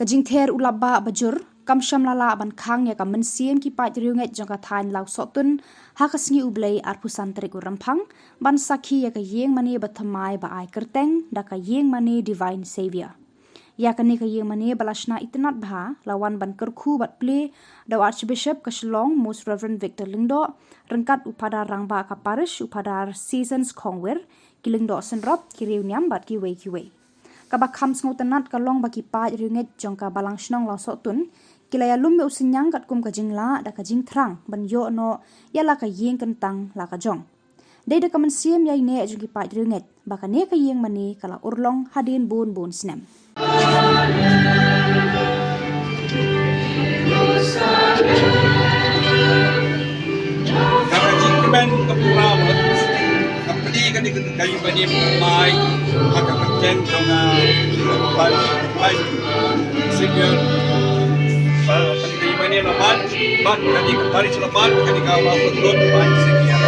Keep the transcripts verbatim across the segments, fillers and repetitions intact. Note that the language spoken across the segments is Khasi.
Ka jingther u lap bah ba jur kam shym la lah ban khang ïa ka mynsiem ki paid riewngeit jong ka thaiñ Lawsohtun ha ka sngi U Blei arphew san tarik u Rymphang, ban sakhi ïa ka ïing mane bathymmai ba ai kyrteng da ka ïing mane Divine Saviour. Ïa kane ka ïing mane ba la shna itynnad bha la wan ban kyrkhu bad plie da u Archbishop ka Shillong, Most Reverend Victor Lyngdoh, ryngkat u Phadar Rangbah ka Parish, u Phadar Seasons Khongwir, ki Lyngdoh Synrop, ki riewniam bad kiwei kiwei. Kaba kham sngewtynnad ka long ba ki paid riewngeit jong ka Balang Shnong Lawsohtun ki la ïalum ïa u synñiang katkum ka jinglah da ka jingthrang ban ïoh noh ïa la ka ïing kyntang la ka jong. Dei da ka mynsiem ïaineh jong ki paid riewngeit ba kane ka ïing mane ka la urlong hadien bun bun snem. Ka jingkmen ka pura wat ka pli ka ni ka yu bani mai ha ka kyrteng ka nga pai pai senior. Ba ka ni bani laban ban ka ni ka parish laban ka ni ka wa foot ban senior.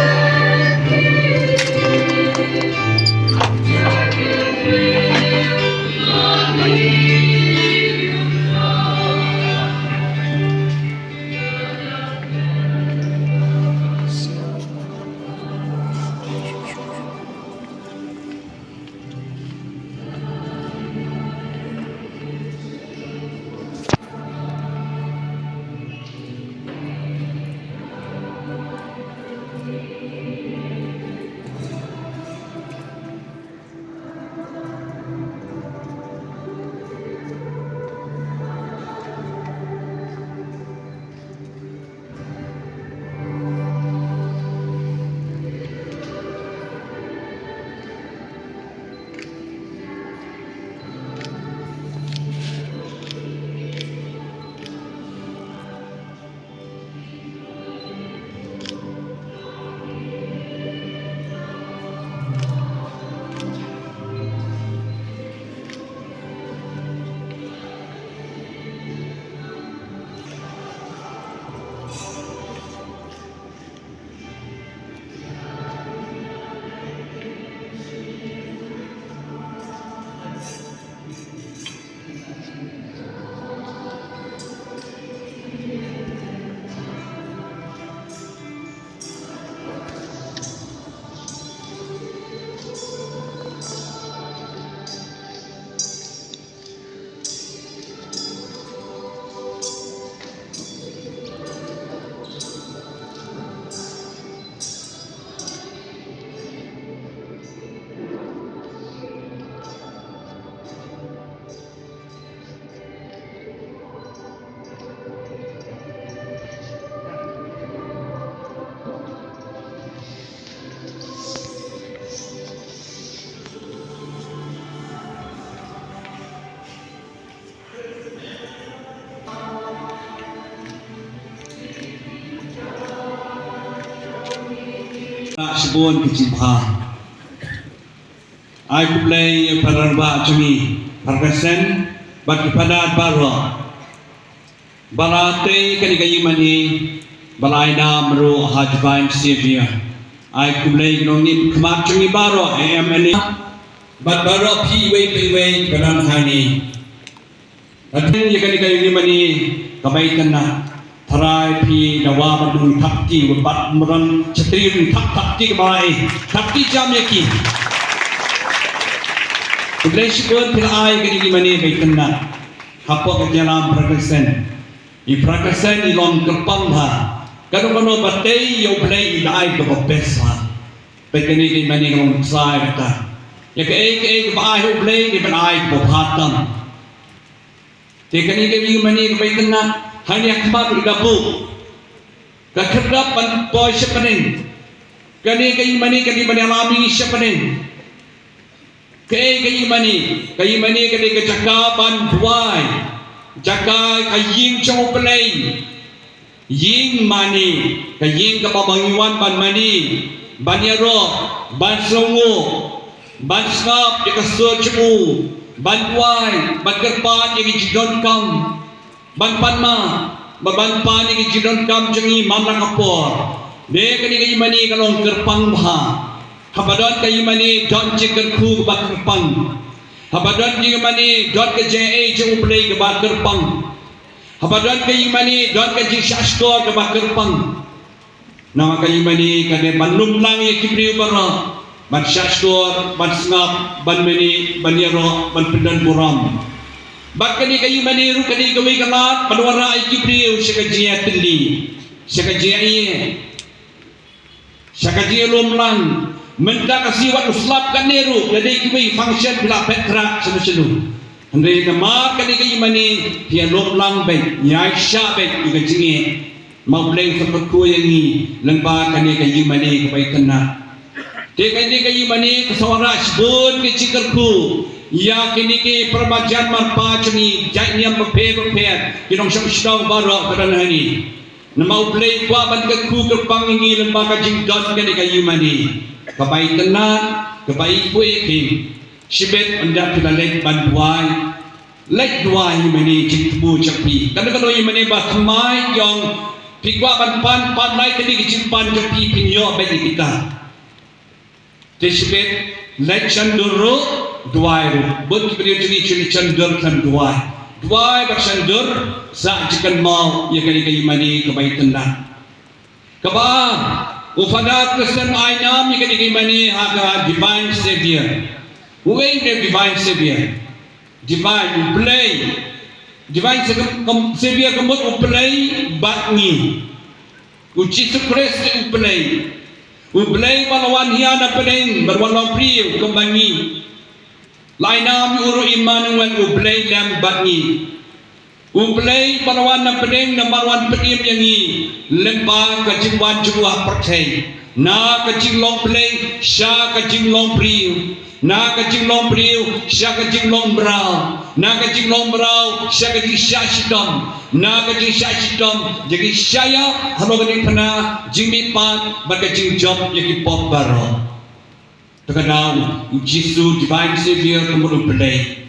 Shibun ka jingpha. Ai khublei ïa para rangbah jong ngi, para Khristan bad ki padat baroh. Ba la tei kane ka ïing mane ba la ai nam ruh ha Divine Saviour. Ai khublei ïa ngi khmat jong ngi baroh, M L A bad baroh phi iwei pa iwei ba don hangne. Hadien ïa kane ka ïing mane kaba itynnad, tharai phi dawa ban nang thap kti, bad mrang chatri nang thap thap kti kaba ai, thap kti jam ïa ki. Khublei shibun phi la ai kane ka ïing mane ba itynnad. Hapoh ka jingïalam para Khristan, i para Khristan i long kyrpang bha. Kano kano ba tei ïa U Blei i da ai kaba best bha. Peit kane ka ïing mane ka long trai kata. Ïa kaei kaei kaba ai ha U Blei i ban ai kaba bha tam. Te kane ka ïing mane kaba itynnad, hangne ha khmat ruh ka buh. Ka khyrdop ban poi sha bneng. Kane ka ïing mane, kane ban ïalam ïa ngi sha bneng. Kaei ka ïing mane? Ka ïing mane ka dei ka jaka ban duwai, jaka ka ïing jong U Blei. Ïing mane, ka ïing kaba ngi wan ban mane, ban ïaroh, ban sngewnguh, ban sngap ïa ka sur jong u, ban duwai, ban kyrpad ïa ki jingdonkam, ban pan map, ban pan ïa ki jingdonkam jong ngi man la ka por. Te kane ka ïing mane ka long kyrpang bha. Haba don ka ïing mane don jingkyrkhu kaba kyrpang. Haba don ka ïingmane, don ka jingaiei jong U Blei kaba kyrpang. Haba don ka ïingmane, don ka jingshahshkor kaba kyrpang. Namar ka ïingmane ka dei ban lum lang ïa ki briew baroh, ban shahshkor, ban sngap, ban mane, ban ïaroh, ban pyndonburom. Bad kane ka ïingmane ruh ka dei kawei ka lad ban wanrah ïa ki briew sha ka jingïatylli, sha ka jingïaiei, sha ka jingïalum lang. Mynta ka sngi wat u slap kane ruh, ka dei kawei function phi la phet khrat sha sha. Hynrei namar kane ka ïingmane phi ïalum lang beit, ïaishah beit ïa ka jingeh. Ma U Blei u sa kyrkhu ïa ngi lyngba kane ka ïingmane kaba itynnad. Te kane ka ïingmane ka sa wanrah shibun ki jingkyrkhu ïa kine ki para marjan marpa jong ngi, jait niam bapher bapher, ki nongshong shnong baroh ba don hangne. Namar U Blei u kwah ban kyrkhu kyrpang ïa ngi lyngba ka jingdon kane ka ïingmane kaba itynnad, kaba ipui ipim. Shibit ynda phi la leit ban duwai, leit duwai ïingmane jingthmu jong phi. Kano kano ïingmane ba thymmai ïong phi kwah ban pan, pan lai kane ka jingpan jong phi, phin ïoh beit ïa kita. Te shibit leit shan dur ruh, duwai ruh. Bun ki briew jong ngi shu leit shan dur khlem duwai. Duwai bad shan dur sa jingkynmaw ïa kane ka ïingmane kaba itynnad. Kaba ar, u Father Christian ai nam ïa kane ka ïingmane ha ka Divine Savior. Uei u Divine Savior? Divine, U Blei. Divine Sa-, kam-, Savior ka mut U Blei bad ngi. U Jisu Khrist u Blei. U Blei ba la wan hiar na pdeng, ba la wan long briew kumba ngi. La ai nam ïa u ruh Immanuel, U Blei lem bad ngi. U Blei ba la wan na pdeng namar wan pynim ïa ngi lyngba ka jingwan jong u ha pyrthei. Na ka jinglong Blei sha ka jinglong briew. Na ka jinglong briew sha ka jinglong mraw. Na ka jinglong mraw sha ka jingshah shitom. Na ka jingshah shitom, jingshah ïa halor ka diengphna, jingmihpat bad ka jingjop ïa ki pop baroh. Te ka daw, U Jisu, Divine Savior, ka mut U Blei.